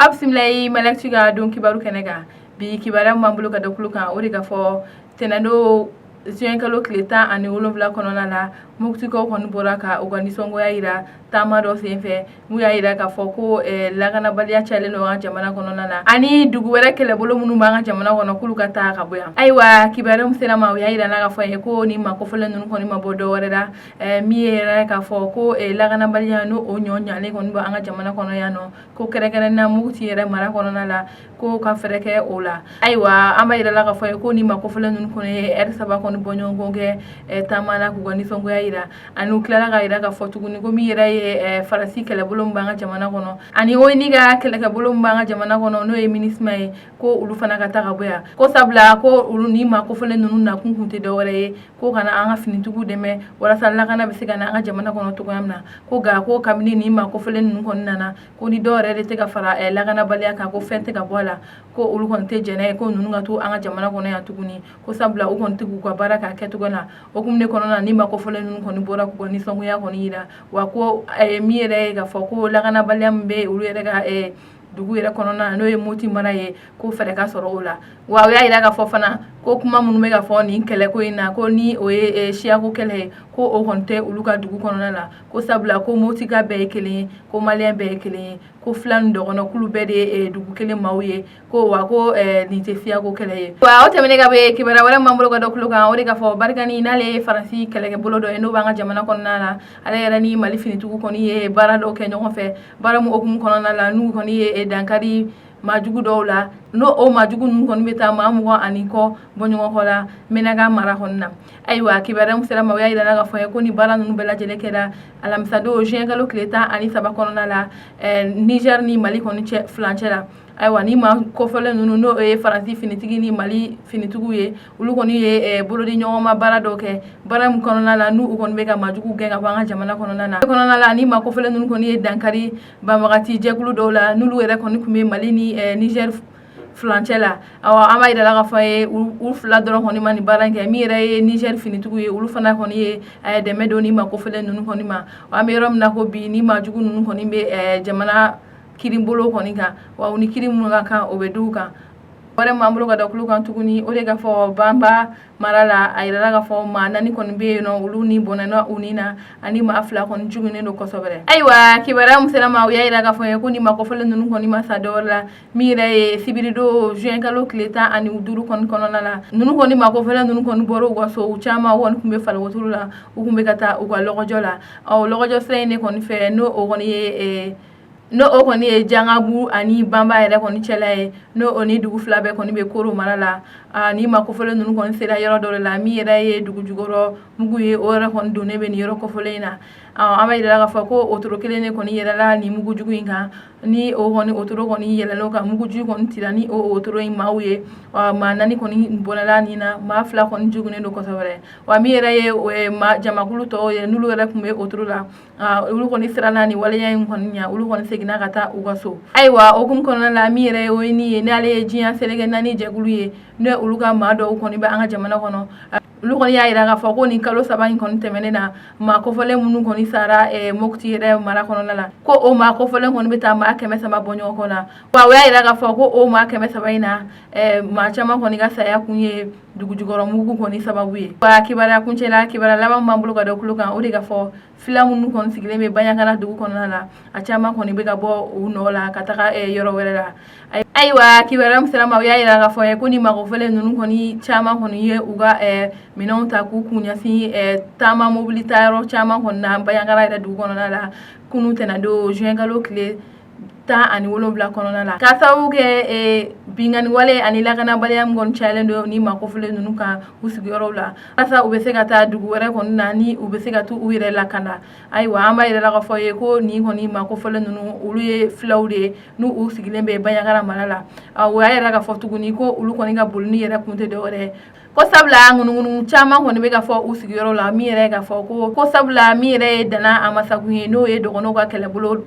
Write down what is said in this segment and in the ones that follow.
Aw bisimila Maliactu ka don kibaru kɛnɛ kan. Bi kibaruya min b'an bolo ka da tulo kan, o de ka fɔ tɛnɛndon juin kalo tile 17 kɔnɔna la, Moptikaw kɔni bɔra ka u ka nisɔngoya yira taama dɔ senfɛ. N'u y'a yira k'a fɔ ko lakanabaliya cayalen don an ka jamana kɔnɔna la, ani dugu wɛrɛ kɛlɛbolo minnu b'an ka jamana kɔnɔ, k'olu ka taa ka bɔ yan. Ayiwa, kibaruya min sera ma, u y'a yira n'a ka fɔ ye ko ni maa kofɔlen ninnu kɔni ma bɔ dɔ wɛrɛ la, min yɛrɛ k'a fɔ ko lakanabaliya n'o o ɲɔ ɲalen kɔni bɔ an ka jamana kɔnɔ yan nɔ, ko kɛrɛnkɛrɛnna Mopti yɛrɛ mara kɔnɔna la, ko ka fɛɛrɛ kɛ o la. Ayiwa, an b'a yira la k'a fɔ ye ko ni maa kofɔlen ninnu kɔni ye ɛri 3 kɔni bɔ ɲɔgɔn kɛ taama la k'u ka nisɔngoya yira. Ani u tilala ka yira k'a fɔ tuguni ko min yɛrɛ ye Faransi kɛlɛbolo min b'an ka jamana kɔnɔ, ani ONU ka kɛlɛkɛbolo min b'an ka jamana kɔnɔ, n'o ye MINUSMA ye, ko olu fana ka taa ka bɔ yan, ko sabula ko olu ni maa kofɔlen ninnu nakun kun tɛ dɔwɛrɛ ye ko ka na an ka finitigiw dɛmɛ walasa lakana bɛ se ka na an ka jamana kɔnɔ cogoya min na. Ko nka ko kabini ni maa kofɔlen ninnu kɔni nana, ko ni dɔw yɛrɛ de tɛ ka fara lakanabaliya kan, ko fɛn tɛ ka bɔ a la, ko olu kɔni tɛ jɛn n'a ye ko ninnu ka to an ka jamana kɔnɔ yan tuguni, ko sabula u kɔni tɛ k'u ka baara k'a kɛcogo la. O hukumu de kɔnɔna na, ni maa kofɔlen ninnu kɔni bɔra k'u ka nisɔngoya kɔni yira. Wa ko min yɛrɛ ye k'a fɔ ko lakanabaliya min bɛ olu yɛrɛ ka dugu yɛrɛ kɔnɔna na, n'o ye Mopti mara ye, ko fɛɛrɛ ka sɔrɔ o la. Wa u y'a yira k'a fɔ fana ko kuma minnu bɛ ka fɔ nin kɛlɛko in na, ko ni o ye siyako kɛlɛ ye, ko o kɔni tɛ olu ka dugu kɔnɔna la, ko sabula ko Moptika bɛɛ ye kelen ye, ko Maliyɛn bɛɛ ye kelen ye, ko fila ni dɔgɔnɔ k'olu bɛɛ de ye dugu kelen maaw ye, ko wa ko nin tɛ siyako kɛlɛ ye. Wa o tɛmɛnen ka bɔ yen, kibaruya wɛrɛ min b'an bolo ka da tulo kan, o de k'a fɔ Barkhane, n'ale ye Faransi kɛlɛkɛbolo dɔ ye, n'o b'an ka jamana kɔnɔna la, ale yɛrɛ ni Mali finitigiw kɔni ye baara dɔw kɛ ɲɔgɔn fɛ. Baara min hukumu kɔnɔna la, n'u kɔni ye dankari maajugu dɔw la, n'o o maajugu ninnu kɔni bɛ taa maa 20 ani kɔ bɔ ɲɔgɔn kɔ la Menaka mara kɔni na. Ayiwa, kibaruya min sera ma, o y'a yira k'a fɔ ye ko ni baara ninnu bɛɛ lajɛlen kɛra alamisadon juin kalo tile 13 kɔnɔna la, Niger ni Mali kɔni cɛ furancɛ la. Ayiwa, ni maa kofɔlen ninnu, n'o ye Faransi finitigi ni Mali finitigiw ye, olu kɔni ye bolodi ɲɔgɔnma baara dɔw kɛ, baara min kɔnɔna la n'u kɔni bɛ ka maajugu gɛn ka bɔ an ka jamana kɔnɔna na. Kɔnɔna la, ni maa kofɔlen ninnu kɔni ye dankari banbagati jɛkulu dɔw la, n'olu yɛrɛ kɔni tun bɛ Mali ni Niger furancɛ la. Awa, an b'a yira la k'a fɔ ye u fila dɔrɔn kɔni ma nin baara in kɛ. Min yɛrɛ ye Niger finitigiw ye, olu fana kɔni ye dɛmɛ don ni maa kofɔlen ninnu kɔni ma. An bɛ yɔrɔ min na ko bi, ni maajugu ninnu kɔni bɛ jamana kiiribolo kɔni kan, wa u ni kiiri minnu ka kan, o bɛ d'u kan. Wɛrɛ m'an bolo ka da tulo kan tuguni, o de k'a fɔ Banba mara la, a yirala k'a fɔ maa 4 kɔni bɛ yen nɔ, olu ni bɔnɛna u ni na, ani maa 2 kɔni joginnen don kosɛbɛ. Ayiwa, kibaruya min sera ma, u y'a yira k'a fɔ ye ko ni maa kofɔlen ninnu kɔni ma sa dɔwɛrɛ la, min yɛrɛ ye sibiridon juin kalo tile 15 kɔni kɔnɔna la, ninnu kɔni maa kofɔlen ninnu kɔni bɔra u ka so. U caman kɔni tun bɛ faliwotoro la, u tun bɛ ka taa u ka lɔgɔjɔ la. Ɔ lɔgɔjɔ sira in de kɔni fɛ, n'o o kɔni ye Jangabu ani Banba yɛrɛ kɔni cɛla ye, n'o o ni dugu fila bɛɛ kɔni bɛ Koro mara la. Ni maa kofɔlen ninnu kɔni sera yɔrɔ dɔ de la, min yɛrɛ ye dugu jukɔrɔ mugu ye, o yɛrɛ kɔni donnen bɛ nin yɔrɔ kofɔlen in na. An b'a yira k'a fɔ ko otoro kelen de kɔni yɛlɛla nin mugujugu in kan. Ni o kɔni otoro kɔni yɛlɛla o kan, mugujugu kɔni cira ni o otoro in maaw ye. Maa 4 kɔni bɔnɛla nin na, maa 2 kɔni joginnen don kosɛbɛ. Wa min yɛrɛ ye jamakulu tɔw ye, n'olu yɛrɛ tun bɛ otoro la, olu kɔni siranna ni waleya in kɔni ɲɛ, olu kɔni seginna ka taa u ka so. Ayiwa, o hukumu kɔnɔna la, min yɛrɛ ye ONU ye, n'ale ye diɲɛ seleke naani jɛkulu ye, n'o olu ka maa dɔw kɔni bɛ an ka jamana kɔnɔ, olu kɔni y'a yira k'a fɔ ko nin kalo 3 in kɔni tɛmɛnen na, maa kofɔlen minnu kɔni sara Mopti yɛrɛ mara kɔnɔna la, ko o maa kofɔlen kɔni bɛ taa maa 300 bɔ ɲɔgɔn kɔ la. Wa u y'a yira k'a fɔ ko o maa 300 in na, maa caman kɔni ka saya kun ye dugujukɔrɔ mugu kɔni sababu ye. Wa kibaruya kuncɛ la, kibaruya laban b'an bolo ka da tulo kan, o de ka fɔ fila minnu kɔni sigilen bɛ Bandiagara dugu kɔnɔna la, a caman kɔni bɛ ka bɔ u nɔ la ka taga yɔrɔ wɛrɛ la. Ayiwa, kibaruya min sera ma, u y'a yira k'a fɔ ye ko ni maa kofɔlen ninnu kɔni caman kɔni ye u ka minɛnw ta k'u kun ɲɛsin taama mobili tayɔrɔ caman kɔni na Bandiagara yɛrɛ dugu kɔnɔna la kunun tɛnɛndon juin kalo tile 17 kɔnɔna la, k'a sababu kɛ binkanni wale ani lakanabaliya min kɔni cayalen don ni maa kofɔlen ninnu kan u sigiyɔrɔw la, walasa u bɛ se ka taa dugu wɛrɛ kɔni na ni u bɛ se ka u yɛrɛ lakana. Ayiwa, an b'a yira la k'a fɔ ye ko nin kɔni maa kofɔlen ninnu, olu ye filaw de ye, n'u u sigilen bɛ Bandiagara mara la. O y'a yira k'a fɔ tuguni ko olu kɔni ka bolini yɛrɛ kun tɛ dɔwɛrɛ ye, ko sabula ŋunuŋunu caman kɔni bɛ ka fɔ u sigiyɔrɔ la, min yɛrɛ k'a fɔ ko sabula min yɛrɛ ye Dana Amasagun ye, n'o ye dɔgɔnɔw ka kɛlɛbolo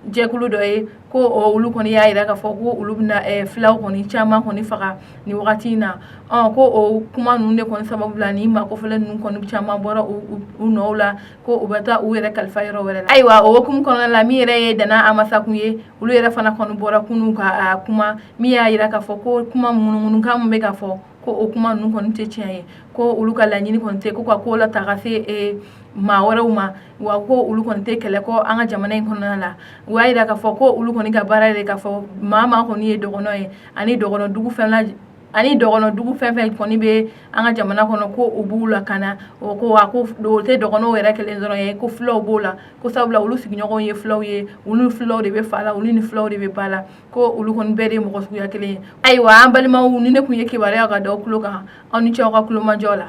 jɛkulu dɔ ye, Ko olu kɔni y'a jira k'a fɔ ko olu bɛna fulaw kɔni caman kɔni faga nin wagati in na. Ko o kuma ninnu de kɔni sababu la, ni maa kofɔlen ninnu kɔni caman bɔra u nɔw la, ko u bɛ taa u yɛrɛ kalifa yɔrɔ wɛrɛ la. Ayiwa, o hukumu kɔnɔna la, min yɛrɛ ye Dana Amasakun ye, olu yɛrɛ fana kɔni bɔra kunun ka kuma, min y'a jira k'a fɔ ko kuma ŋunuŋunukan min bɛ ka fɔ, ko o kuma ninnu kɔni tɛ tiɲɛ ye, ko olu ka laɲini kɔni tɛ ko ka ko la ta ka se maa wɛrɛw ma, wa ko olu kɔni tɛ kɛlɛ kɔ an ka jamana in kɔnɔna la. U y'a jira k'a fɔ ko olu kɔni ka baara ye k'a fɔ maa maa kɔni ye dɔgɔnɔ ye ani dɔgɔnɔdugu fɛn ani dɔgɔnɔdugu fɛn fɛn kɔni bɛ an ka jamana kɔnɔ, ko u b'u lakana. O ko wa, ko o tɛ dɔgɔnɔw yɛrɛ kelen dɔrɔn ye, ko fulaw b'o la, ko sabula olu sigiɲɔgɔnw ye fulaw ye, olu fulaw de bɛ fa la, olu ni fulaw de bɛ ba la, ko olu kɔni bɛɛ de ye mɔgɔ suguya kelen ye. Ayiwa, an balimaw, ni ne tun ye kibaruya ka da tulo kan, aw ni ce aw ka tulomajɔ la.